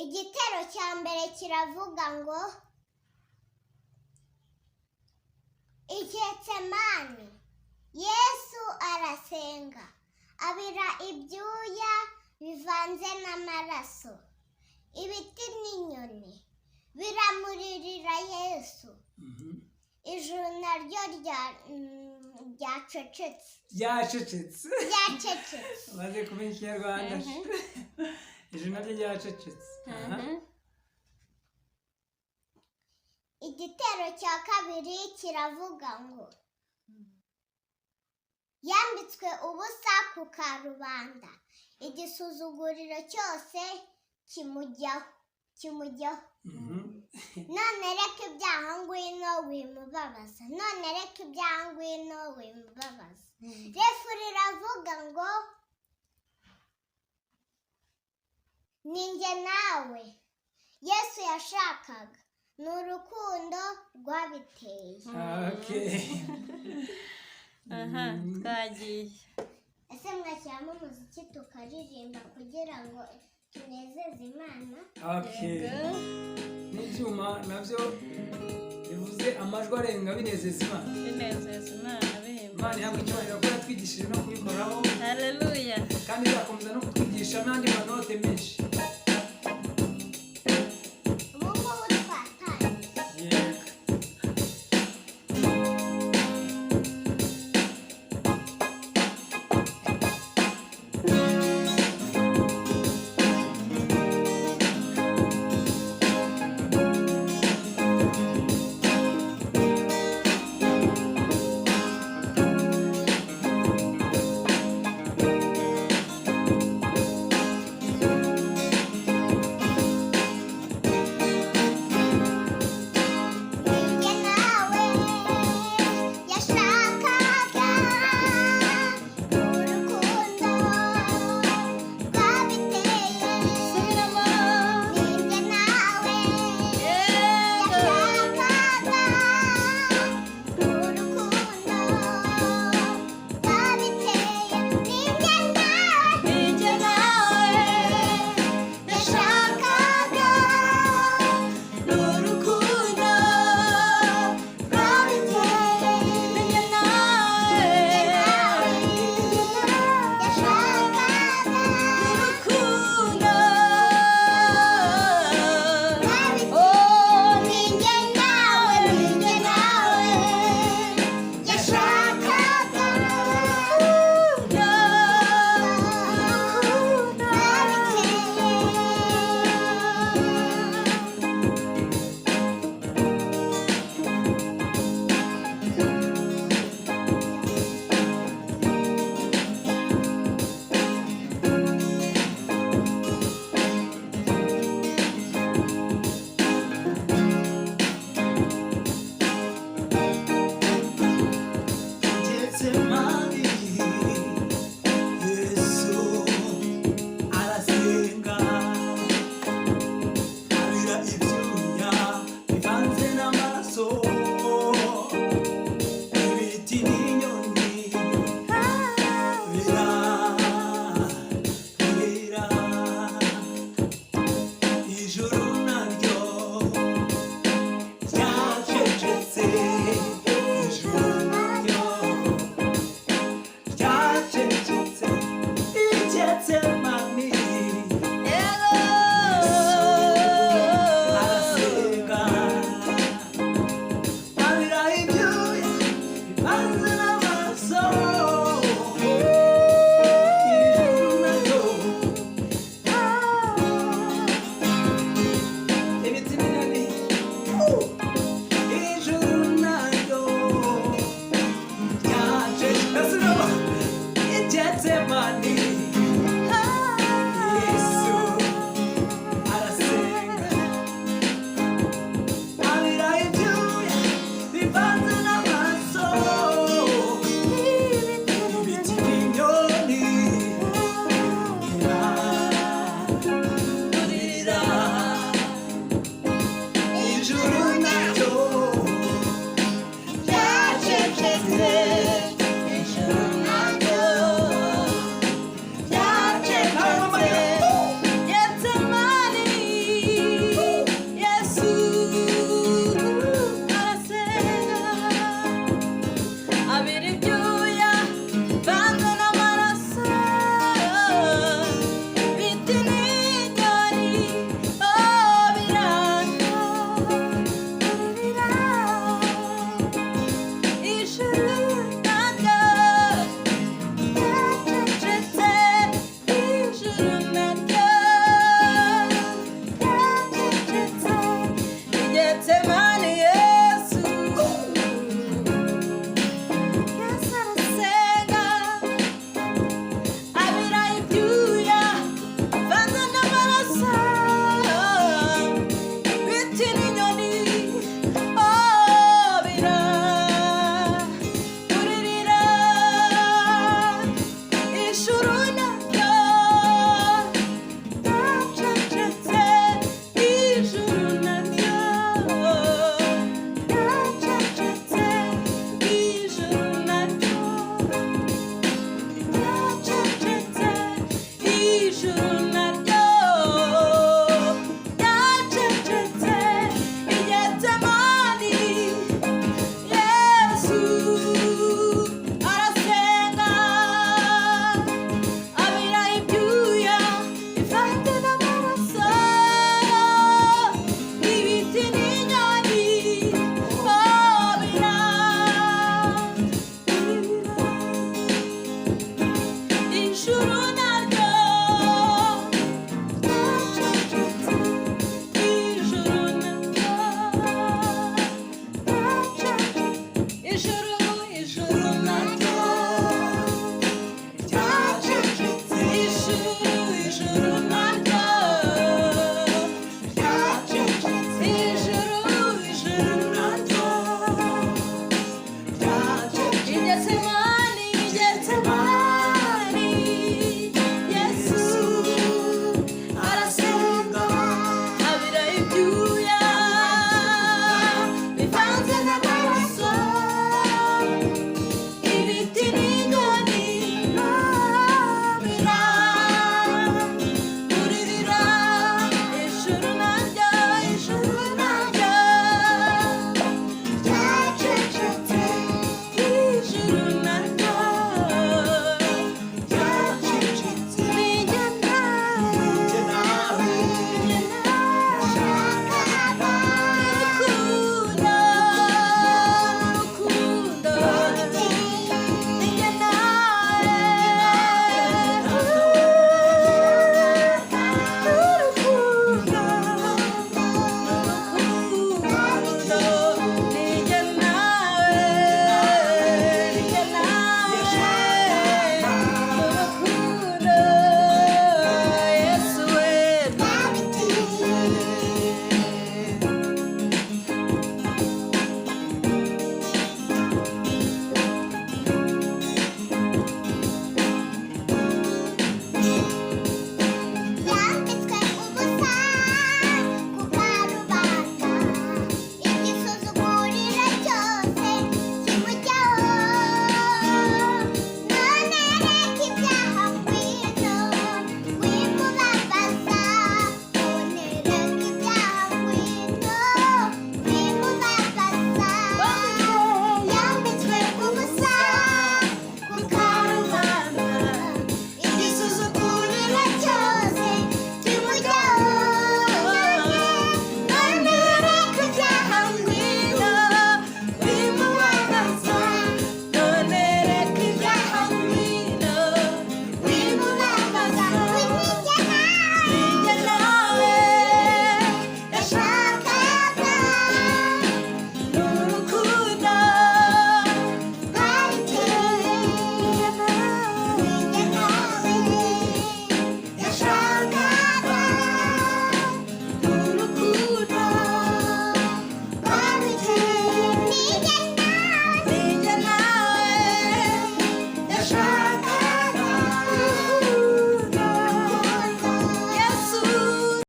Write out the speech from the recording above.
Igitero cya mbere kiravuga ngo Getsemani Yesu arasenga, abira ibyuya bivanze n'amaraso. Ibiti n'inyoni biramuririra Yesu. Ijuru naryo ryacecetse. Ryacecetse. Ryacecetse. Maze kumenya Ikinyarwanda. Ijuru naryo ryacecetse. Aha. Igitero cya kabiri kiravuga ngo yambitswe ubusa ku karubanda, igisuzuguriro cyose kimujyaho, kimujyaho. None reka ibyaha, ngwino wimubabaza. None reka ibyaha, ngwino wimubabaza. Refrain riravuga ngo ni njye nawe Yesu yashakaga, ni urukundo rwabiteye. Okay. Aha, twagiye. Ese mwashyiramo umuziki tukaririmba kugira ngo tunezeze Imana? Okay. Yego. N'ibyuma nabyo bivuze amajwi arenga, binezeza Imana. Binezeza Imana, bihimba. Imana ihabwa icyubahiro ko yatwigishije no kubikoraho. Haleluya. Kandi izakomeza no kutwigisha n'andi manote menshi. Ubu ngubu twatangiye. Yego. Ninjye nawe yashakaga, urukundo rwabiteye. Subiramo. Ninjye nawe Yego. yashakaga, urukundo rwabiteye. Ninjye nawe. Ninjye nawe yashakaga, n'urukundo rwabiteye. Ninjye nawe yashakaga, urukundo. Oh, ninjye nawe, ninjye nawe yashakaga, Urukundo. rwabiteye. Getsemani, Yesu arasenga, abira ibyuya bivanze n'amaraso. Ibiti n'inyoni birarira, ijuru naryo ryacecetse, ijuru naryo ryacecetse i Getsemani. Yego. Arasenga, abira ibyuya bivanze n'amaraso. Ijuru naryo, Ibiti n'inyoni. Ijuru naryo ryacecetse i Getsemani. Yesu arasenga, abira ibyuya bivanze n'amaraso. Ibiti n'inyoni birarira.